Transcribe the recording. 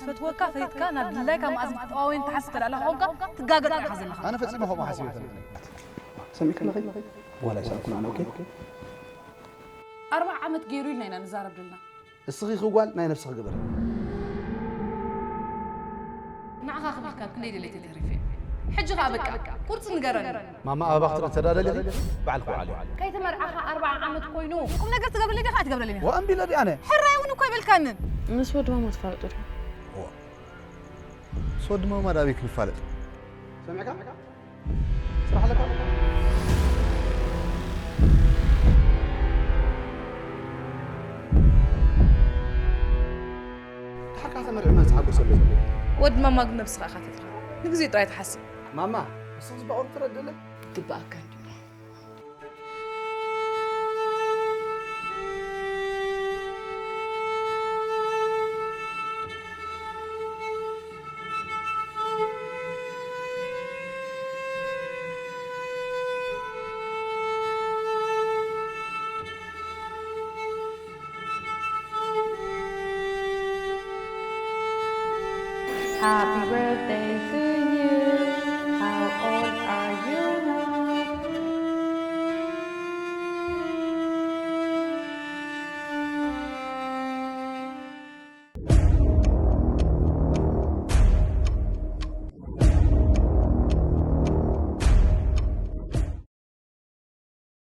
ፈትወካ ፈይትካ ናብ ድላይካ መኣዝን ተጠዋወይን ትሓስብ ተላላ ኾንካ ትጋገጥ ኢኻ ዘለኻ። ኣነ ፈጺመ ከምኡ ሓሲበ ኣይፈልጥን። ሰሚዕካ ኣለኺ? ዋላ ይሰኣኩን ኣነ፣ ኦኬ? ኣርባዓ ዓመት ገይሩ ኢልና ኢና ንዛረብ ዘለና። እስኺ ኺ ጓል ናይ ነብስኺ ግበሪ። ንዓኻ ክብል ካብ ክንደይ ደለይቲ ተሪፈ። ሕጂ ኸኣ በቃ ቁርጺ ንገረኒ። ማማ ኣበባ ክትርኢ እንተ ደኣ ደሊኺ ባዕልኺ ውዓሊ። ከይተመርዓኻ ኣርባዓ ዓመት ኮይኑ። ቁም ነገር ትገብርለይ ዲኻ ኣይትገብረለይን ኢኻ? ወኣንቢለ ድኣ ኣነ። ሕራይ እውን እኮ ኣይበልካንን። ምስ ወዲ ማማ ትፋለጡ ዲኹም? እዋ። ምስ ወዲ ማማ ዳበይ ክንፋለጥ? ሰሚዕካ? ስራሕ ኣለካ? ድሓር ከኣ ተመርዒ መን ዝሓጎሰሉ? ወዲ ማማ ግን ነብስኻ ኢኻ ተትርፍ። ንግዜኡ ጥራይ ትሓስብ። ማማ፣ ንስኺ ጽባቐ ትረድእለ? ይግባኣካ እንድዩ። Happy birthday